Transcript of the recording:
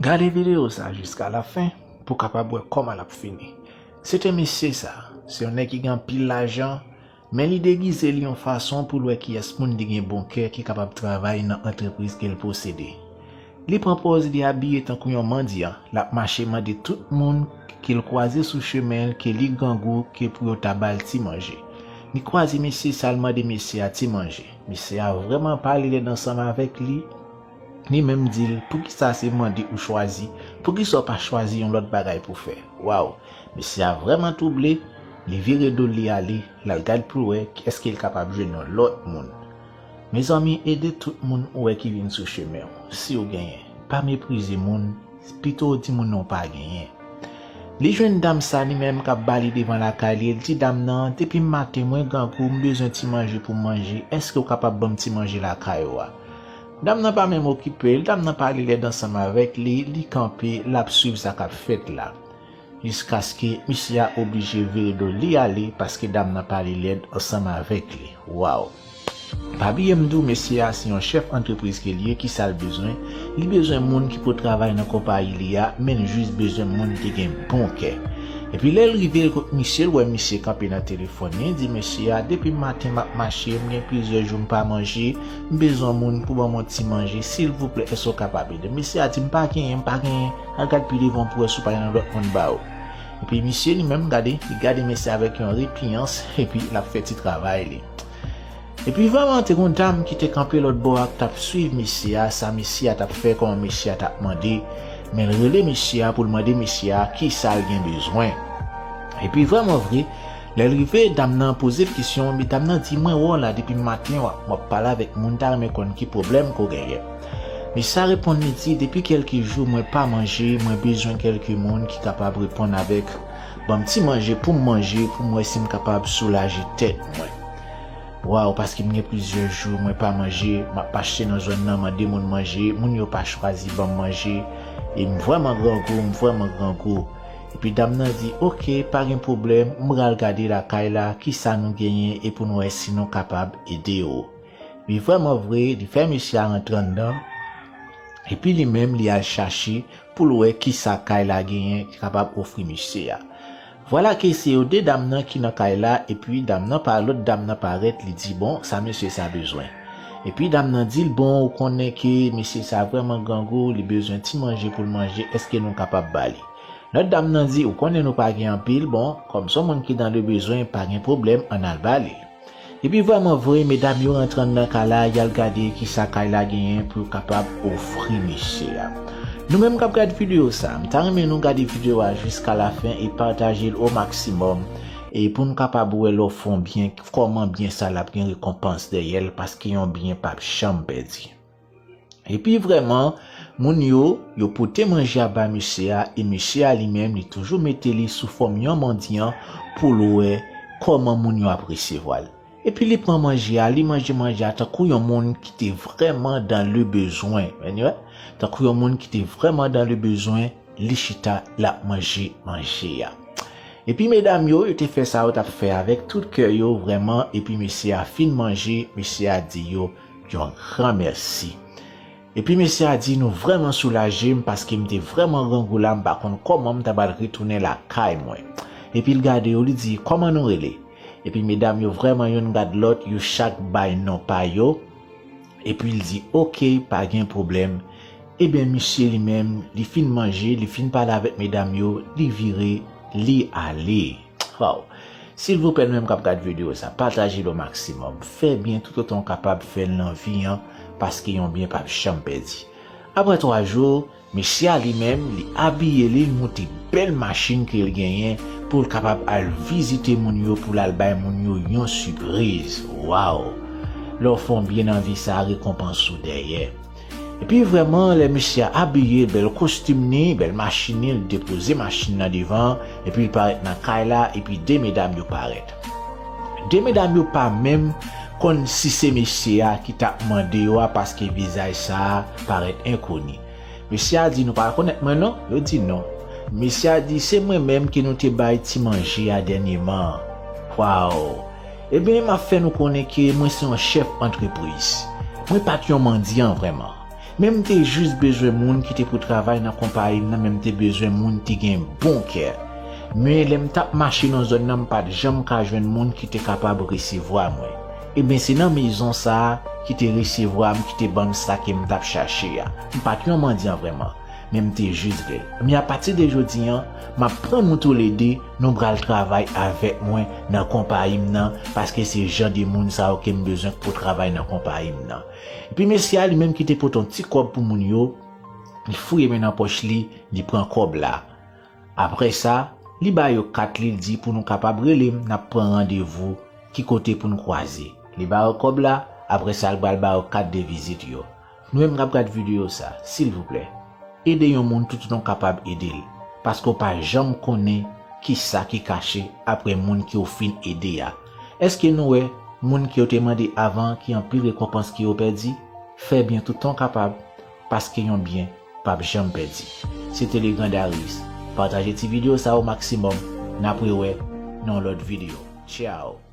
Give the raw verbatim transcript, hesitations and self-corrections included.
Gade videyo sa jiska lafen pou w kapab wè kòman l ap fini. Se te mesye sa, se yon nèg ki gen anpil lajan, men li degize li yon fason pou l wè kiyès moun ki gen bon kè ki kapab travay nan antrepriz ke l posede. Li pran pòz li abiye tankou yon mandyan, l ap mache mande tout moun ke l kwaze sou chemen l ke li grangou ke pou yo ta ba l ti manje. Li kwaze mesye sa, l mande mesye a ti manje. Mesye a vrèman pale lèd ansanm avèk li. Li menm di l, poukisa se mande ou chwazi? Poukisa w pa chwazi yon lòt bagay pou fè? Waw! Mesye a vrèman twouble, li vire do l li ale, l al gad pou l wè èske l kapab jwenn yon lòt moun. Mezanmi, ede tout moun ou wè ki vin sou chemen w, si w genyen. Pa meprize moun, pito w di moun nan w pa genyen. Li jwenn dam sa li menm k ap ba li devan lakay li, li di dam nan, depi maten mwen grangou, m bezwen ti manje pou m manje, èske w kapab ban m ti manje lakay ou a? Dam nan pa menm okipe l, dam nan pale lèd ansanm avèk li, li kanpe, l ap swiv sa k ap fèt la. Jiskaske misye a oblije vire do li ale paske dam nan pale lèd ansanm avèk li. Waw! Pa bliye m di w, mesye a se yon chèf antrepriz ke l ye, kisa l bezwen? Li bezwen moun ki pou travay nan konpayi li a, men l jis bezwen moun ki gen bon kè. Epi lè l rive l kot misye, l wè misye kanpe nan telefòn li, di mesye a, depi maten m ap mache, m gen plizyè jou m pa manje, m bezwen moun pou ban m yon ti manje, silvouplè, èske w kapab ede m? Mesye a di, m pa genyen, m pa genyen, al gad pi devan pou wè si w pa gen yon lòt moun ba w. Epi misye li menm, gade, li gade mesye avèk yon repiyans, epi l ap fè ti travay li. Epi vrèman, te gen yon dam ki te kanpe lòt bò a, k t ap swiv mesye a, sa mesye a t ap fè, kòman mesye a t ap mande. Men l rele mesye a pou l mande mesye a kisa l gen bezwen. Epi vrèman vre, lè l rive, dam nan poze l kesyon, men dam nan di, mwen wè w la depi maten, w ap, w ap pale avèk moun, ta renmen konn ki pwoblèm ke w genyen. Mesye a reponn li di, depi kèlke jou mwen pa manje, mwen bezwen kèlke moun ki kapab reponn avèk, ban m ti manje pou m manje, pou m wè si m kapab soulaje tèt mwen. Waw, paske m gen plizyè jou mwen pa manje, m ap mache nan zòn nan mande moun manje, moun yo pa chwazi ban m manje, e m vrèman grangou, m vrèman grangou. Epi dam nan di, oke, pa gen pwoblèm, m pral gade lakay la, kisa nou genyen, e pou n wè si nou kapab ede w. Li vrèman vre, li fè mesye a rantre anndan, epi li menm, li al chache pou l wè kisa kay la genyen ki kapab ofri mesye a. Vwala ke se yo de dam nan ki nan kay la, epi dam nan pa, lòt dam nan parèt, li di, bon, sa mesye sa bezwen. Epi dam nan di l, bon, ou konnen ke mesye sa vrèman grangou, li bezwen ti manje pou l manje, èske nou kapab ba li? Lòt dam nan di, ou konnen nou pa gen anpil, bon, kòm se yon moun ki dan le bezwen, pa gen pwoblèm, ann al ba li. Epi vrèman vre, medam yo rantre anndan kay la, y al gade kisa kay la genyen pou yo kapab ofri mesye a. Nou menm k ap gad videyo sa, m ta renmen nou gade videyo a jiska lafen e pataje l o maksimòm, e pou n kapab wè lè w fè yon byen, kòman byen sa l ap gen rekonpans dèyè l, paske yon byen p ap janm pèdi. Epi vrèman, moun yo, yo pote manje a bay mesye a, e mesye a li menm, li toujou mete li sou fòm yon mandyan pou l wè kòman moun yo ap resevwa l. Epi li pran manje a, li manje manje a tankou yon moun ki te vrèman dan le bezwen. Men, tankou yon moun ki te vrèman dan le bezwen, li chita, l ap manje manje a. Epi medam yo, yo te fè sa yo t ap fè avèk tout kè yo, vrèman, epi mesye a fin manje, mesye a di yo yon gran mèsi. Epi mesye a di, nou vrèman soulaje m paske m te vrèman grangou la, m pa konn kòman m ta pral retounen lakay mwen. Epi l gade yo, li di, kòman nou rele? Epi medam yo vrèman youn gad lòt, yo chak bay non pa yo. Epi l di, oke, pa gen pwoblèm. Ebyen, misye li menm, li fin manje, li fin pale avèk medam yo, li vire, li ale. Waw! Silvouplè, nou menm k ap gad videyo sa, pataje l o maksimòm. Fè byen toutotan w kapab fè l nan vi an, paske yon byen p ap janm pèdi. Apre twa jou, mesye a li menm, li abiye li, li moute bèl machin ke l genyen pou l kapab al vizite moun yo, pou l al bay moun yo yon sipriz. Waw! Lè w fè yon byen nan vi sa, rekonpans ou dèyè. Epi vrèman, lè mesye a abiye, bèl kostim ni, bèl machin ni, li depoze machin nan devan, epi l parèt nan kay la, epi de medam yo parèt. De medam yo pa menm konn si se mesye a ki t ap mande yo a, paske vizaj sa a parèt enkoni. Mesye a di, nou pa rekonèt mwen non? Yo di non. Mesye a di, se mwen menm ke nou te bay ti manje a dènyèman an. Waw! Ebyen, m ap fè nou konnen ke mwen se yon chèf antrepriz. Mwen pa t yon mandyan vrèman. Men m te jis bezwen moun ki te pou travay nan konpayi m nan, men m te bezwen moun ki gen bon kè. Men lè m t ap mache nan zòn nan, m pa t janm ka jwenn moun ki te kapab resevwa mwen. Ebyen, se nan mezon sa a ki te resevwa m, ki te ban m sa ke m t ap chache a. M pa t yon mandyan vrèman, men m te jis vle l. Men apati de jodi an, m ap pran nou toulede, nou pral travay avèk mwen nan konpayi m nan, paske se jan de moun sa yo ke m bezwen pou travay nan konpayi m nan. Epi mesye a, li menm ki te pote yon ti kòb pou moun yo, li fouye men nan pòch li, li pran kòb la. Apre sa, li ba yo kat li, li di pou nou kapab rele m, n ap pran randevou ki kote pou n kwaze. Li ba yo kòb la, apre sa, li pral ba yo kat de vizit yo. Nou menm k ap gad videyo sa, silvouplè, ede yon moun toutotan w kapab ede l, paske w pa janm konnen kisa ki kache apre moun ke w fin ede a. Èske nou wè moun ke w te mande avan ki anpil rekonpans ke yo pèdi? Fè byen toutan w kapab, paske yon byen p ap janm pèdi. Se te Legrand Darius. Pataje ti videyo sa o maksimòm. N ap rewè nan yon lòt videyo. Tchao!